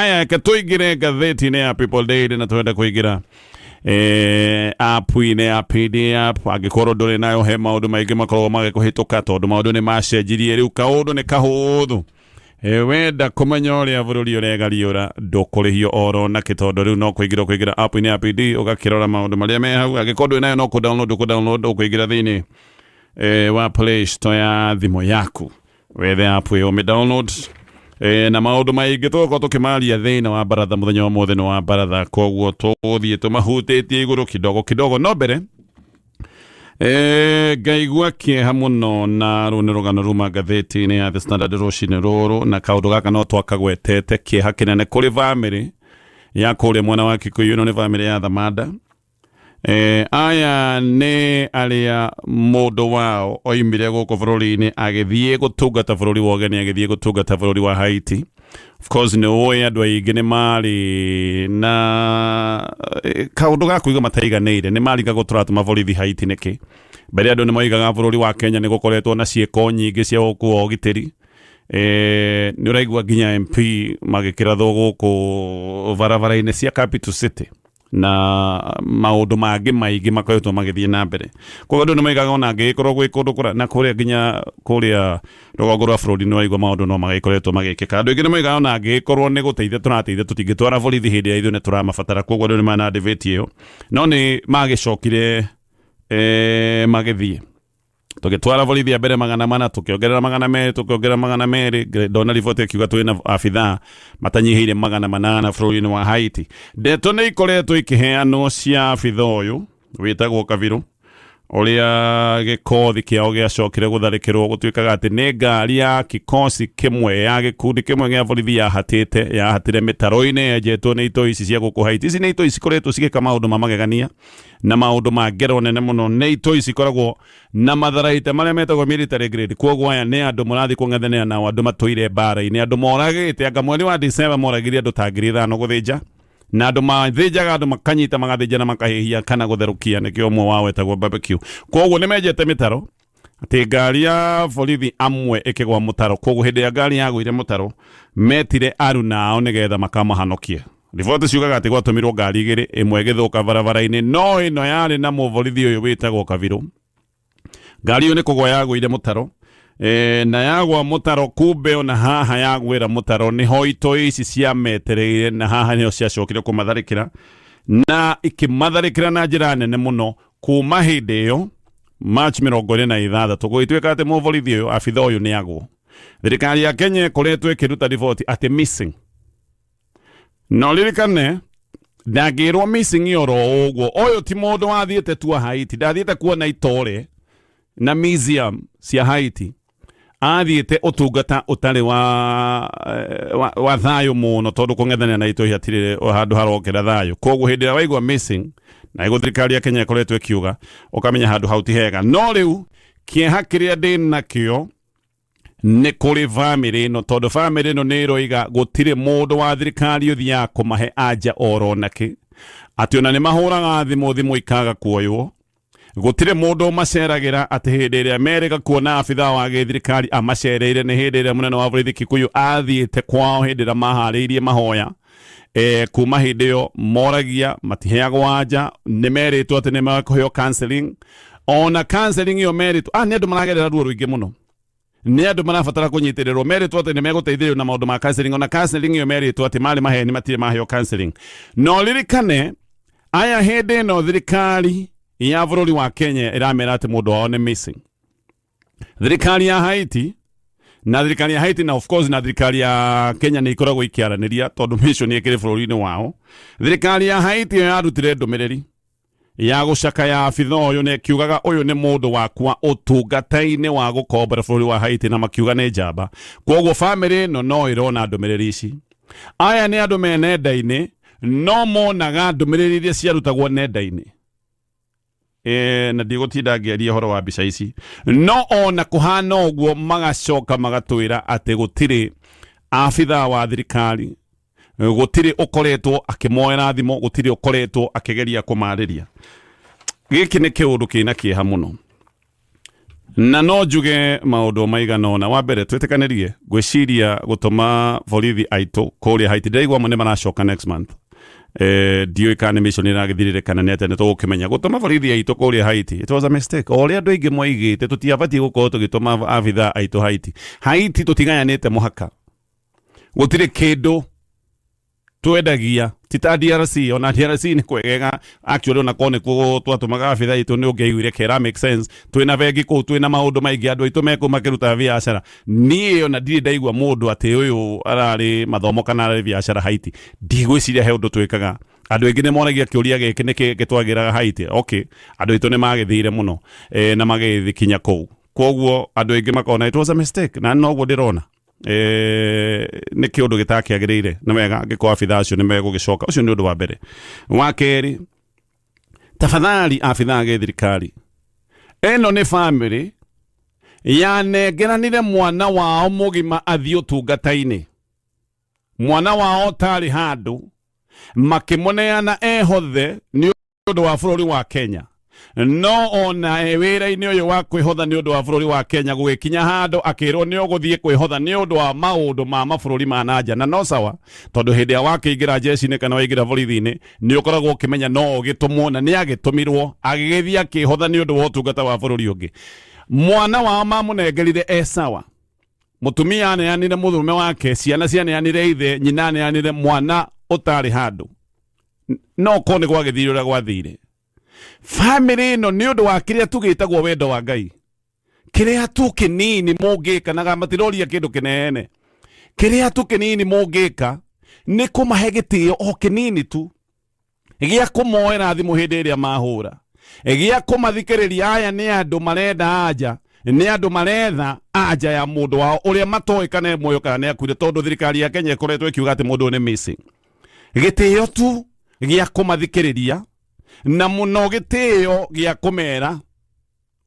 Haya, reke tũingĩre ngathĩti-inĩ ya People Daily na twende kũingĩra app-inĩ ya PD app. Angĩkorwo ndũrĩ nayo, he maũndũ maingĩ makoragwo magĩkũhĩtũka tondũ maũndũ nĩ macenjirie rĩu, kaũndũ nĩ kahũthũ. Wenda kũmenya ũrĩa bũrũri ũregariũra, ndũkũrĩhio oro nakĩ tondũ rĩu no kũingĩra ũkũingĩra app-inĩ ya PD ũgakĩrora maũndũ marĩa me hau. Angĩkorwo ndũrĩ nayo, no kũ-download ũkũ-download, ũkũingĩra thĩinĩ wa Play Store ya thimũ yaku, wethe app ĩyo, ũmĩ download na maũndũ maingĩ tũgũkorwo tũkĩmaria thĩinĩ wa baratha mũthenya wa ũmũthĩ. Nĩ wa baratha, koguo tũgũthiĩ tũmahutĩtie igũrũ kidogo kidogo, no mbere ngaigua kĩeha mũno, na rũu nĩ rũgano ruma ngathĩti-inĩ ya The Standard rũcinĩ rũrũ, na kaũndũ gaka no twakagwetete. Kĩeha kĩnene kũrĩ bamĩrĩ ya kũrĩa mwena wa Kikuyu. Ĩno nĩ bamĩrĩ ya Thamanda. Aya nĩ arĩa mũndũ wao oimire gũkũ bũrũri-inĩ agĩthiĩ gũtungata bũrũri wa ũgeni, agĩthiĩ gũtungata bũrũri wa Haiti. Of course nĩ ũĩ andũ aingĩ nĩ marĩ na kaũndũ ga kũigua mataiganĩire, nĩ marigagwo tũratũma borithi Haiti nĩkĩ. Mbere andũ nĩ moigaga bũrũri wa Kenya nĩ gũkoretwo na ciĩko nyingĩ cia ũkuo wa ũgitĩri. Nĩ ũraigua nginya MP magĩkĩrathwo gũkũ barabara-inĩ cia Capital City na maũndũ mangĩ maingĩ makoretwo magĩthiĩ na mbere. Koguo andũ nĩ moigaga ona angĩgĩkorwo gwĩ kũndũ kũra na kũrĩa nginya kũrĩa rũgongo rwa bũrũri, nĩ waigua maũndũ no magĩkoretwo magĩkĩka. Andũ aingĩ nĩ moigaga ona angĩgĩkorwo nĩ gũteithia tũrateithia, tũtingĩtwara borithi hĩndĩ ĩrĩa ithuĩ nĩ tũramabatara. Koguo andũ nĩ marĩ na debate ĩyo, no nĩ magĩcokire magĩthiĩ. Tũgĩtwara borithi a mbere 400, tũkĩongerera 200, tũkĩongerera 200. Ndona riboti ĩkiuga twĩ na abithaa matanyihĩire 800 bũrũri-inĩ wa Haiti. Ndeto nĩ ikoretwo ikĩheanwo cia abithaa ũyũ wĩtagwo Kabiru, ũrĩa gĩkothi kĩao gĩacokire gũtharĩkĩrwo. Gũtuĩkaga atĩ nĩ ngari ya kikosi kĩmwe ya gĩkundi kĩmwe gĩa borithi yahatĩte, yahatire mĩtaro-inĩ yenjetwo nĩ itoi ici cia gũkũ Haiti. Ici nĩ itoi cikoretwo cigĩka maũndũ ma magegania na maũndũ ma ngero nene mũno. Nĩ itoi cikoragwo na matharaita marĩa metagwo military grade. Kwoguo aya nĩ andũ mũrathiĩ kũng'ethanĩra nao, andũ matũire mbara-inĩ, andũ moragĩte. Anga mweri wa December moragire andũ ta 5,000 gũthĩnja, na andũ mathĩnjaga andũ, makanyita, magathĩnja na makahĩhia kana gũtherũkia, nĩkĩo ũmwe wao wetagwo barbecue. Kwoguo nĩ menjete mĩtaro atĩ ngari ya borithi amwe ĩkĩgwa mũtaro. Koguo hĩndĩ ya ngari yagũire mũtaro, metire aruna ao nĩgetha makamahonokie. Riboti ciugaga atĩ gwatũmirwo ngari igĩrĩ, ĩmwe ĩgĩthũka barabara-inĩ, no ĩno yarĩ na mũborithi ũyũ wĩtagwo Kabirũ. Ngari ĩyo nĩ kũgwa yagũire mũtaro, na yagwa mũtaro, kumbe ona haha yagwĩra mũtaro nĩho itoi ici ciametereire, na haha nĩho ciacokire kũmatharĩkĩra na ikĩmatharĩkĩra na njĩra nene mũno. Kuma hĩndĩ ĩyo, March 26, gũgĩtuĩka atĩ mũborithi ũyũ, abitha ũyũ, nĩ agwo. Thirikari ya Kenya ĩkoretwo ĩkĩruta riboti atĩ missing, na ũririkane ndangĩrwo missing oro ũguo. Ũyũ ti mũndũ wathiĩte tua Haiti, ndathiĩte kuona itore na museum cia Haiti, athiĩte ũtungata ũtarĩ wa thayũ mũno, tondũ kũng'ethanĩra na itoi hatirĩ handũ harokera thayũ. Koguo hĩndĩ ĩrĩa waigua missing na ĩguo thirikari ya Kenya ĩkoretwo ĩkiuga, ũkamenya handũ hau ti hega. No rĩu kĩeha kĩrĩa ndĩ nakĩo nĩ kũrĩ bamĩrĩ ĩno, tondũ bamĩrĩ ĩno nĩ ĩroiga gũtirĩ mũndũ wa thirikari ũthiaga kũmahe anja oro nakĩ, atĩ ona nĩ mahũraga thimũ, thimũ ikaga kuoywo, gũtirĩ mũndũ ũmaceragĩra, atĩ hĩndĩ ĩrĩa merĩga kuona abithaa wa gĩthirikari amacereire nĩ hĩndĩ ĩrĩa mũnene wa borithi Kikuyu athiĩte kwao, hĩndĩ ĩrĩa maharĩirie mahoya. Kuma hĩndĩ ĩyo moragia matiheagwo anja. Nĩ merĩtwo atĩ nĩ mekũheo counseling, ona counseling ĩyo merĩtwo nĩ andũ maragerera ruo rũingĩ mũno, nĩ andũ marabatara kũnyitĩrĩrwo. Merĩtwo atĩ nĩ megũteithĩrĩrio na maũndũ ma counseling, ona counseling ĩyo merĩtwo atĩ marĩ maheni, matirĩ maheo counseling. No ririkane aya, hĩndĩ ĩno thirikari ya bũrũri wa Kenya ĩramera atĩ mũndũ wao nĩ missing, thirikari ya Haiti na thirikari ya Haiti na of course na thirikari ya Kenya nĩ ikoragwo ikĩaranĩria tondũ mission ĩkĩrĩ bũrũri-inĩ wao. Thirikari ya Haiti ĩyo yarutire ndũmĩrĩri ya gũcakaya abitha ũyũ na ĩkiugaga ũyũ nĩ mũndũ wakwa ũtungata-inĩ wa gũkombora bũrũri wa Haiti, na makiuga nĩ njamba. Koguo bamĩrĩ ĩno no ĩrona ndũmĩrĩri ici. Aya nĩ andũ me nenda-inĩ, no monaga ndũmĩrĩri iria ciarutagwo nenda-inĩ. Na ndigũtinda ngĩaria ũhoro wa mbica ici, no ona kũhana ũguo magacoka magatwĩra atĩ gũtirĩ abithaa wa thirikari, gũtirĩ ũkoretwo akĩmoera thimũ, gũtirĩ ũkoretwo akĩgeria kũmarĩria. Gĩkĩ nĩ kĩũndũ kĩna kĩeha mũno. Na no njuge maũndũ maigana ũna. Wa mbere, twĩtĩkanĩrie ngwĩciria gũtũma borithi aitũ kũrĩa Haiti, ndĩraigua amwe nĩ maracoka next month. Ndiũĩ kana nĩ mission ĩragĩthirire kana nĩ atĩa, nĩ tũgũkĩmenya. Gũtũma borithi aitũ kũrĩa Haiti, it was a mistake. O ũrĩa andũ aingĩ moigĩte, tũtiabatiĩ gũkorwo tũgĩtũma abithaa aitũ Haiti. Haiti tũtigayanĩte mũhaka, gũtirĩ kĩndũ twendagia, ti ta DRC. Ona DRC nĩ kwegega actually, ona korwo nĩkuo twatũmaga abithaa aitũ nĩ ũngĩaiguire kera make sense. Twĩna bengi kũu, twĩna maũndũ maingĩ, andũ aitũ mekũu makĩruta biacara. Niĩ ona ndirĩ ndaigua mũndũ atĩ ũyũ ararĩ mathomo kana ararĩ biacara Haiti. Ndigwĩciria he ũndũ twĩkaga. Andũ aingĩ nĩ moragia kĩũria gĩkĩ, nĩkĩ gĩtwagĩraga Haiti? Okay, andũ aitũ nĩ magĩthire mũno na magĩthikinya kũu, koguo andũ aingĩ makona it was a mistake, na noguo ndĩrona. Nĩ kĩũndũ gĩtakĩagĩrĩire. Nĩ wega angĩkorwo abithaa acio nĩ megũgĩcoka. Ũcio nĩ ũndũ wa mbere. Wa kerĩ, tafadhali abithaa a gĩthirikari, ĩno nĩ famĩlĩ yanengeranire mwana wao mũgima athiĩ ũtungata-inĩ, mwana wao ũtarĩ handũ, makĩmũneana ehothe nĩ ũndũ wa bũrũri wa Kenya. No ona e wĩra-inĩ ũyũ wa kwĩhotha nĩ ũndũ wa bũrũri wa Kenya, gũgĩkinya handũ akĩrwo nĩ ũgũthiĩ kwĩhotha nĩ ũndũ wa maũndũ ma mabũrũri ma nanja. Na no sawa, tondũ hĩndĩ ĩrĩa wakĩingĩra jeshi-inĩ kana waingĩra borithi-inĩ, nĩ ũkoragwo ũkĩmenya no ũgĩtũmwo, na nĩ agĩtũmirwo agĩgĩthiĩ akĩhotha nĩ ũndũ wa ũtungata wa bũrũri ũngĩ. Mwana wao mamũnengerire e sawa, mũtumia aneanire mũthũme wake, ciana cianeanire ithe, nyina aneanire mwana ũtarĩ handũ. No korwo nĩ gwagĩthire ũrĩa gwathire, famĩlĩ ĩno, nĩ ũndũ wa kĩrĩa tu gĩtagwo wendo wa Ngai, kĩrĩa tu kĩnini mũngĩka, na matiroria kĩndũ kĩnene, kĩrĩa tu kĩnini mũngĩka nĩ kũmahe gĩtĩo o kĩnini tu gĩa kũmoera thimũ hĩndĩ ĩrĩa mahũra, gĩa kũmathikĩrĩria. Aya nĩ andũ marenda anja, nĩ andũ maretha anja ya mũndũ wao ũrĩa matoĩ kana e muoyo kana nĩ akuire, tondũ thirikari ya Kenya ĩkoretwo ĩkiuga atĩ mũndũ ũyũ nĩ missing. Gĩtĩo tu gĩa kũmathikĩrĩria, na mũno gĩtĩo gĩa kũmera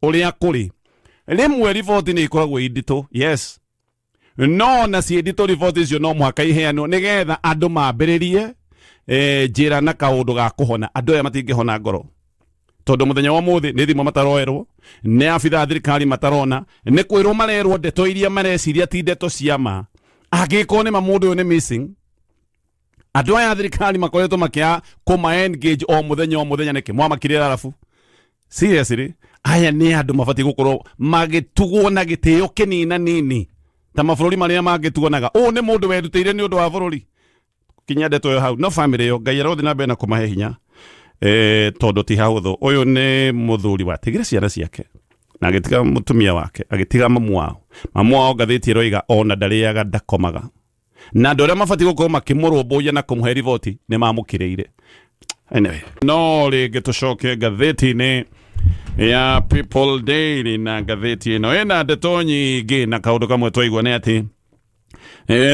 ũrĩa kũrĩ. Rĩmwe riboti nĩ ikoragwo i nditũ, yes, no na ciĩ nditũ riboti icio no mũhaka iheanwo nĩgetha andũ mambĩrĩrie njĩra na kaũndũ ga kũhona. Andũ aya matingĩhona ngoro, tondũ mũthenya wa ũmũthĩ nĩ thimũ mataroerwo, nĩ abitha a thirikari matarona, nĩ kwĩrwo marerwo ndeto iria mareciria ti ndeto cia ma. Angĩkorwo nĩ ma mũndũ ũyũ nĩ missing, andũ aya a thirikari makoretwo makĩa kũma engage o mũthenya o mũthenya nĩkĩ mwamakirĩra? Arabu seriously, aya nĩ andũ mabatiĩ gũkorwo magĩtugwo na gĩtĩo kĩnina nini ta mabũrũri marĩa mangĩ tuonaga. Ũũ nĩ mũndũ werutĩire nĩ ũndũ wa bũrũri. Kinya ndeto ĩyo hau. No famĩlĩ ĩyo, Ngai arothiĩ na mbere na kũmahe hinya, tondũ ti hahũthũ. Ũyũ nĩ mũthuri watigire ciana ciake na agĩtiga mũtumia wake, agĩtiga mamu wao. Mamu wao, ngathĩti ĩroiga, ona ndarĩaga, ndakomaga, na andũ arĩa mabatiĩ gũkorwo makĩmũrũmbũiya na kũmũhe riboti nĩ mamũkĩrĩire. Anyway, no rĩngĩ tũcoke ngathĩti-inĩ ya People Daily, na ngathĩti ĩno ĩna ndeto nyingĩ, na kaũndũ kamwe twaigua nĩ atĩ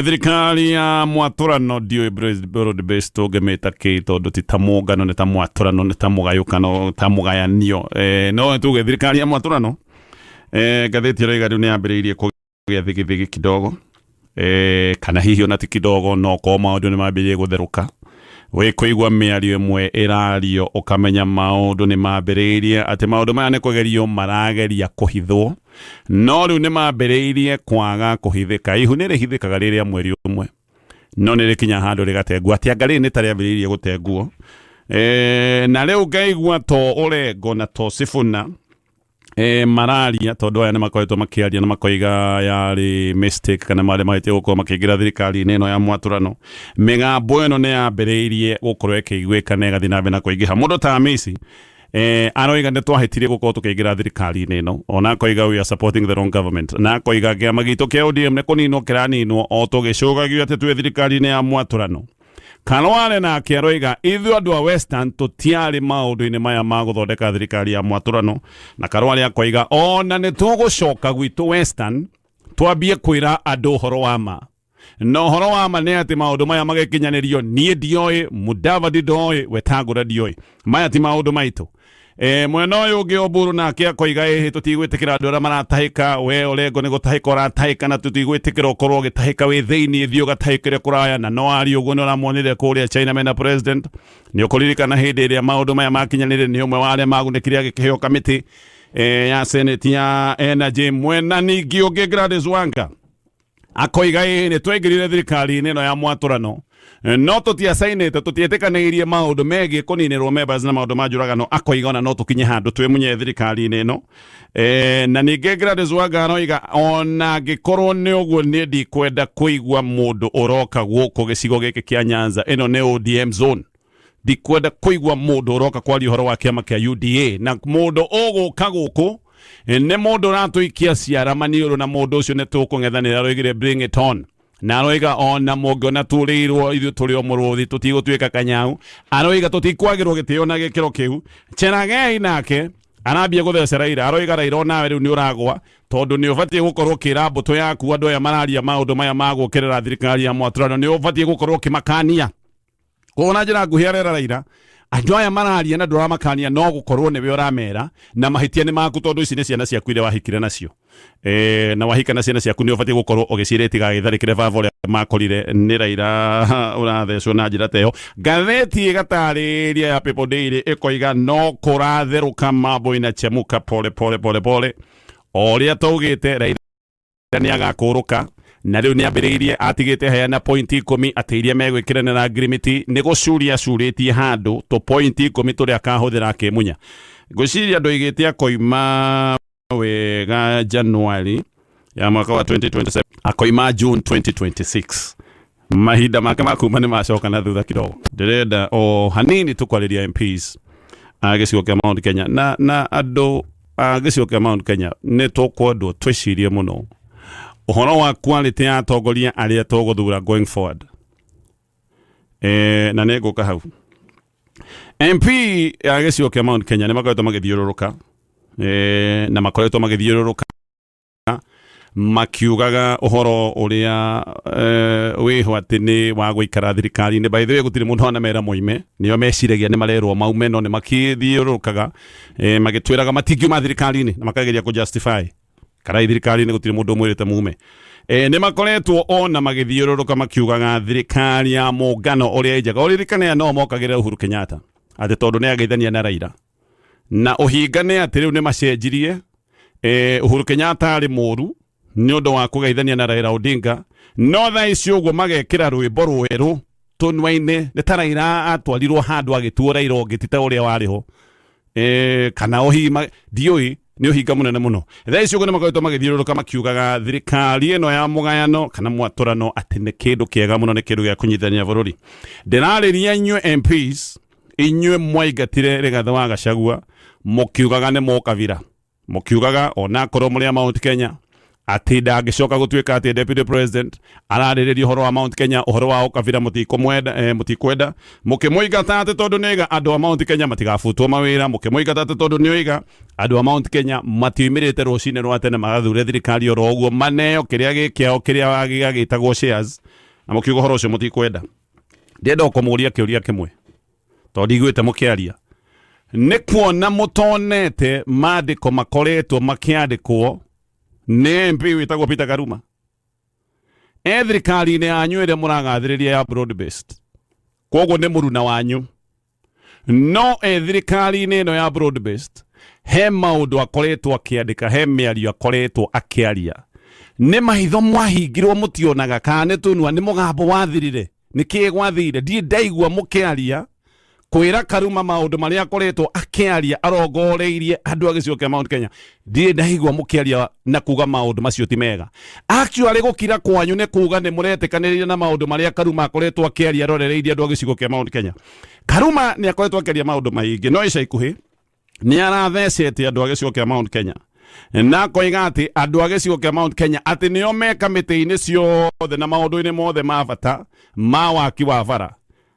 thirikari ya mwatũrano, ndiũĩ broad base tũngĩmĩta kĩ, tondũ ti ta mũngano, nĩ ta mwatũrano, nĩ ta mũgayũkano, ta mũgayanio. No tuge thirikari ya mwatũrano, ngathĩti ĩroiga rĩu nĩ yambĩrĩirie kũgĩa thigithigi kidogo, kana hihi ona ti kidogo, no korwo maũndũ nĩ mambĩrĩirie gũtherũka. Wĩ kũigua mĩario ĩmwe ĩrario ũkamenya maũndũ nĩ mambĩrĩirie, atĩ maũndũ maya nĩ kũgerio marageria kũhithwo, no rĩu nĩ mambĩrĩirie kwaga kũhithĩka. Ihu nĩ rĩhithĩkaga rĩrĩa mweri ũmwe, no nĩ rĩkinya handũ rĩgatengwo. Atĩ anga rĩrĩ nĩ ta rĩambĩrĩirie gũtengwo. Na rĩu ngaigua to Orengo na to Sifuna mararia, tondũ aya nĩ makoretwo makĩaria na makoiga yarĩ mistake kana marĩ mahĩtia gũkorwo makĩingĩra thirikari-inĩ ĩno ya mwatũrano. Mĩgambo ĩno nĩ yambĩrĩirie gũkorwo ĩkĩiguĩka na ĩgathiĩ na mbere na kũingĩha. Mũndũ ta Amisi aroiga nĩ twahĩtirie gũkorwo tũkĩingĩra thirikari-inĩ ĩno, ona akoiga we are supporting the wrong government, na akoiga kĩama gitũ kĩa ODM nĩ kũninwo kĩraninwo o tũgĩcũgagio atĩ twĩ thirikari-inĩ ya mwatũrano. Karware nake aroiga ithuĩ andũ a Western tũtiarĩ maũndũ-inĩ maya ma gũthondeka thirikari ya mwatũrano, na Karware akoiga ona nĩ tũgũcoka gwitũ Western twambie kwĩra andũ ũhoro wa ma. Na ũhoro wa ma nĩ atĩ maũndũ maya magĩkinyanĩrio, niĩ ndioĩ, Mudavadi ndoĩ, Wetangũra ndioĩ, maya ti maũndũ maitũ. Mwena ũyũ ũngĩ Oburu nake akoiga ĩhĩ, tũtigwĩtĩkĩra andũ arĩa maratahĩka. We Orengo nĩ gũtahĩka ũratahĩka, na tũtigwĩtĩkĩra ũkorwo ũgĩtahĩka wĩ thĩinĩ, thiĩ ũgatahĩkĩre kũraya. Na no aria ũguo, nĩ ũramuonire kũrĩa China mena president. Nĩ ũkũririkana hĩndĩ ĩrĩa maũndũ maya makinyanĩire, nĩ ũmwe wa arĩa magunĩkire agĩkĩheo kamĩtĩ. ya Senate ya Energy. Mwena ningĩ ũngĩ Gladys Wanga akoiga ĩ nĩ twaingĩrire thirikari-inĩ ĩno ya mwatũrano, no tũtiacainĩte, tũtietĩkanĩirie maũndũ megiĩ kũninĩrwo members na maũndũ ma njũragano. Akoiga ona no tũkinye handũ twĩmunye thirikari-inĩ ĩno. Na ningĩ Gladys Wanga aroiga ona angĩkorwo nĩ ũguo, niĩ ndikwenda kũigua mũndũ ũroka gũkũ gĩcigo gĩkĩ kĩa Nyanza, ĩno nĩ ODM zone, ndikwenda kũigua mũndũ ũroka kwaria ũhoro wa kĩama kĩa UDA, na mũndũ ũgũka gũkũ nĩ mũndũ ũratũikia ciara maniũrũ, na mũndũ ũcio nĩ tũkũng'ethanĩra. Aroigire bring it on, na aroiga ona mũngĩona tũrĩirwo, ithuĩ tũrĩ o mũrũthi, tũtigũtuĩka kanyau. Aroiga tũtikwagĩrwo gĩtĩo na gĩkĩro kĩu. Cheragei nake arambia gũtheca Raila, aroiga Raila onawe rĩu nĩ ũragwa, tondũ nĩ ũbatiĩ gũkorwo ũkĩra mbũtũ yaku andũ aya mararia maũndũ maya ma gũũkĩrĩra thirikari ya mwatũrano, nĩ ũbatiĩ gũkorwo ũkĩmakania. Koguo na njĩra nguhĩ arera Raila, andũ aya mararia na ndũramakania, no gũkorwo nĩwe ũramera na mahĩtia nĩ maku, tondũ ici nĩ ciana ciaku iria wahikire nacio. Na wahika na ciana ciaku, nĩ ũbatiĩ gũkorwo ũgĩciĩra itigagĩtharĩkĩre baba ũrĩa makorire nĩ Raila ũrathecwo na njĩra ta ĩyo. Ngathĩti ĩgatarĩria ya People Daily ĩkoiga no kũratherũka, mambo inachemuka pole pole pole pole. O ũrĩa twaugĩte, Raila nĩ agakũrũka, na rĩu nĩ ambĩrĩirie, atigĩte heana pointi 10 atĩ iria megwĩkĩranĩra ngirimiti, nĩ gũcuria acurĩtie handũ tũ pointi 10 tũrĩa akahũthĩra akĩmunya. Ngwĩciria ndoigĩte akoima wega January ya mwaka wa 2027, akoima June 2026. Mahinda make ma kuma nĩ macoka na thutha kidogo. Ndĩrenda o hanini tũkwarĩria MPs a gĩcigo kĩa Mount Kenya, na andũ a gĩcigo kĩa Mount Kenya, nĩ tũkwendwo twĩcirie mũno ũhoro wa quality ya atongoria arĩa tũgũthura going forward. Na nĩ ngũka hau. MP ya gĩcigo kĩa Mount Kenya nĩ makoretwo magĩthiũrũrũka, na makoretwo magĩthiũrũrũka makiugaga ũhoro ũrĩa wĩho atĩ nĩ wa gũikara thirikari-inĩ. By the way, gũtirĩ mũndũ anamera moime, nĩo meciragia nĩ marerwo maume, no nĩ makĩthiũrũrũkaga magĩtwĩraga matingiuma thirikari-inĩ na makageria kũ justify karai thirikari-inĩ, gũtirĩ mũndũ ũmwĩrĩte mume. Nĩ makoretwo ona magĩthiũrũrũka makiugaga thirikari ya mũngano ũrĩa ĩnjega. Ũririkane no mokagĩrĩra Uhuru Kenyatta atĩ tondũ nĩ ageithania na Raila, na ũhinga nĩ atĩ rĩu nĩ macenjirie. Uhuru Kenyatta arĩ mũru nĩ ũndũ wa kũgeithania na Raila Odinga, no thaa ici ũguo magekĩra rwĩmbo rwerũ tũnua-inĩ, nĩ ta Raila atwarirwo handũ agĩtuo Raila ũngĩ, ti ta ũrĩa warĩ ho. Kana ũhihi ndiũĩ, nĩ ũhinga mũnene mũno. Thaa ici ũguo nĩ makoretwo magĩthiũrũrũka makiugaga thirikari ĩno ya mũgayano kana mwatũrano atĩ nĩ kĩndũ kĩega mũno, nĩ kĩndũ gĩa kũnyitithania bũrũri. Ndĩrarĩria inyuĩ MPs, inyuĩ mwaingatire Rigathĩ wa Gachagua mũkiugaga nĩ mũkabira, mũkiugaga onakorwo mũrĩ a Mount Kenya atĩ ndangĩcoka gũtuĩka atĩ deputy president ararĩrĩria ũhoro wa Mount Kenya, ũhoro wa ũkabira mũtikũmwenda, mũtikwenda. Mũkĩmũingata atĩ tondũ nĩoiga andũ a Mount Kenya matigabutwo mawĩra. Mũkĩmũingata atĩ tondũ nĩoiga andũ a Mount Kenya matiumĩrĩte rũcinĩ rwa tene magathure thirikari oro ũguo maneo kĩrĩa gĩ kĩao, kĩrĩa gĩgĩtagwo shares, na mũkiuga ũhoro ũcio mũtikwenda. Ndĩrenda kũmũria kĩũria kĩmwe, tondũ ndiguĩte mũkĩaria. Nĩ kuona mũtonete mandĩko makoretwo makĩandĩkwo nĩ MP wĩtagwo Peter Karuma e thirikari-inĩ yanyu ĩrĩa mũragathĩrĩria ya broad based, koguo nĩ mũruna wanyu, no e thirikari-inĩ ĩno ya broad based he maũndũ akoretwo akĩandĩka, he mĩario akoretwo akĩaria. Nĩ maitho mwahingirwo mũtionaga, kana nĩ tũnua, nĩ mũgambo wathirire, nĩ kĩĩ gwathire? Ndirĩ ndaigua mũkĩaria kwĩra Karuma maũndũ marĩa akoretwo akĩaria arongoreirie andũ a gĩcigo kĩa Mount Kenya. Ndirĩ ndaigua mũkĩaria na kuga maũndũ macio ti mega. Actually, gũkira kwanyu nĩ kuga nĩ mũretĩkanĩria na maũndũ marĩa Karuma akoretwo akĩaria arorereirie andũ a gĩcigo kĩa Mount Kenya. Karuma nĩ akoretwo akĩaria maũndũ maingĩ, no ica ikuhĩ nĩ arathecete andũ a gĩcigo kĩa Mount Kenya na akoiga atĩ andũ a gĩcigo kĩa Mount Kenya atĩ nĩo me kamĩtĩ-inĩ ciothe na maũndũ-inĩ mothe ma bata ma waki wa bara.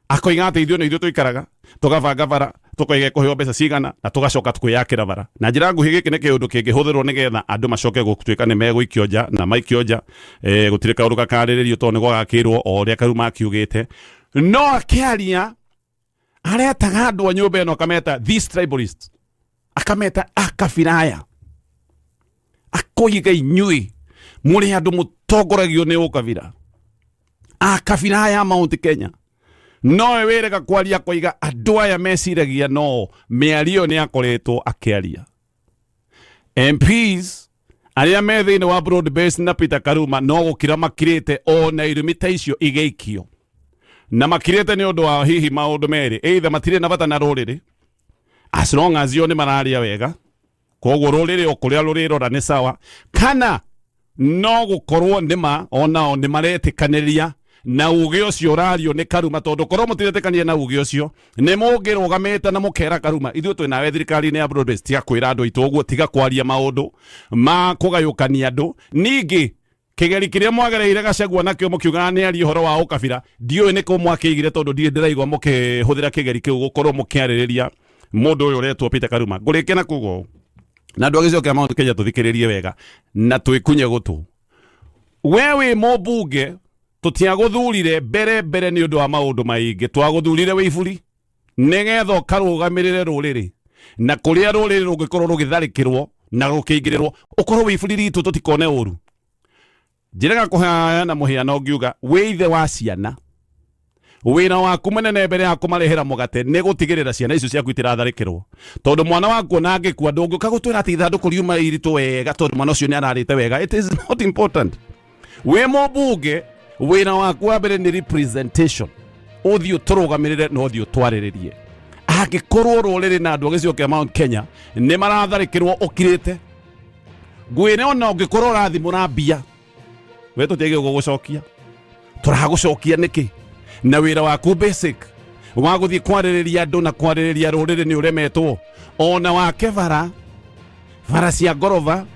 Akoiga atĩ ithuĩ nĩ ithuĩ tũikaraga tũgabanga bara, tũkoiga ĩkũheo mbeca cigana, na tũgacoka kwĩyakĩra bara. Na njĩra nguhĩ, gĩkĩ nĩ kĩũndũ kĩngĩhũthĩrwo nĩgetha andũ macoke gũtuĩka nĩ megũikio nja, na maikio nja, gũtirĩ kaũndũ gakarĩrĩrio, tondũ nĩ gwagakĩrwo o ũrĩa Karuma akiugĩte. No akĩaria aretaga andũ a nyũmba ĩno, akameta these tribalists, akameta akabira aya, akoiga inyuĩ mũrĩ andũ mũtongoragio nĩ ũkabira, akabira aya Mount Kenya. Nowe wĩrega kwaria koiga andũ aya meciragia, no mĩario nĩ akoretwo akĩaria. MPs arĩa me thĩinĩ wa broad base na Peter Karuma no gũkira makirĩte ona irumi ta icio igĩikio, na makirĩte nĩ ũndũ wa hihi maũndũ merĩ: either matirĩ na bata na rũrĩrĩ, as long as yo nĩ mararia wega, koguo rũrĩrĩ o kũrĩa rũrĩrora nĩ sawa, kana no gũkorwo nĩma onao nĩ maretĩkanĩria na uge ũcio ũrario nĩ Karuma, tondũ korwo mũtiretĩkania na uge ũcio nĩ mũngĩrũgamĩte na mũkera Karuma, ithuĩ twĩ nawe thirikari-inĩ ya broad base, tiga kwĩra andũ aitũ ũguo, tiga kwaria maũndũ ma kũgayũkania andũ. Ningĩ kĩgeri kĩrĩa mwagereire Gachagua nakĩo mũkiugaga nĩ arie ũhoro wa ũkabira, ndiũĩ nĩ kũ mwakĩigire, tondũ ndirĩ ndĩraigua mũkĩhũthĩra kĩgeri kĩu gũkorwo mũkĩarĩrĩria mũndũ ũyũ ũretwo Peter Karuma. Ngũrĩkia na kuga ũũ, na andũ a gĩcigo kĩa Mount Kenya, tũthikĩrĩrie wega na twĩkunye gũtũ. We wĩ mũmbunge, tũtiagũthurire mbere mbere nĩ ũndũ wa maũndũ maingĩ, twagũthurire wĩ iburi nĩgetha ũkarũgamĩrĩre rũrĩrĩ, na kũrĩa rũrĩrĩ rũngĩkorwo rũgĩtharĩkĩrwo na rũkĩingĩrĩrwo, ũkorwo wĩ iburi ritũ tũtikone ũru. Njĩraga kũheana mũhiano ngiuga, wĩ ithe wa ciana, wĩra waku mũnene mbere ya kũmarehera mũgate nĩ gũtigĩrĩra ciana icio ciaku itiratharĩkĩrwo, tondũ mwana waku ona angĩkua ndũngĩũka gũtwĩra atĩ ithandũkũ riuma iritũ wega tondũ mwana ũcio nĩ ararĩte wega. It is not important. Wĩ mũmbunge, wĩra waku wa mbere nĩ representation, ũthiĩ ũtũrũgamĩrĩre na ũthiĩ ũtwarĩrĩrie. Angĩkorwo rũrĩrĩ na andũ a gĩcigo kĩa Mount Kenya nĩ maratharĩkĩrwo ũkirĩte, ngwĩre ona ũngĩkorwo ũrathimũra mbia, we tũtiagĩrĩirwo gũgũcokia. Tũragũcokia nĩkĩ na wĩra waku basic wa gũthiĩ kwarĩrĩria andũ na kwarĩrĩria rũrĩrĩ nĩ ũremetwo? Ona wake bara bara cia ngoroba,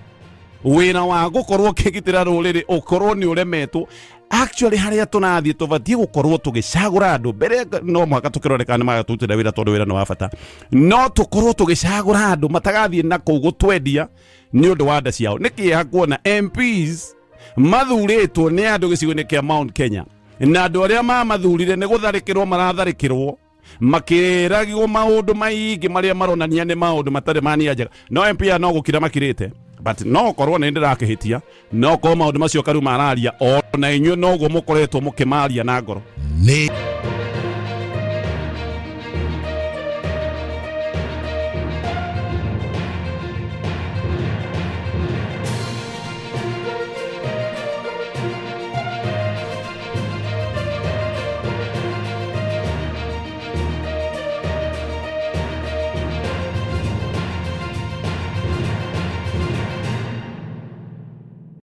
wĩra wa gũkorwo ũkĩgitĩra rũrĩrĩ ũkorwo nĩ ũremetwo. Actually, harĩa tũrathiĩ, tũbatiĩ gũkorwo tũgĩcagũra andũ mbere. No mũhaka tũkĩrore kana nĩ magatũrutĩra wĩra, tondũ wĩra nĩ wa bata, no tũkorwo tũgĩcagũra andũ matagathiĩ na kũu gũtwendia nĩ ũndũ wa nda ciao. Nĩ kĩeha kuona MPs mathurĩtwo nĩ andũ gĩcigo-inĩ kĩa Mount Kenya, na andũ arĩa mamathurire nĩ gũtharĩkĩrwo maratharĩkĩrwo, makĩragwo maũndũ maingĩ marĩa maronania nĩ maũndũ matarĩ ma nia njega, no MP aya no gũkira makirĩte. But no korwo nĩ ndĩrakĩhĩtia, no korwo maũndũ macio Karuma araria ona inyuĩ noguo mũkoretwo mũkĩmaria na ngoro. Nĩ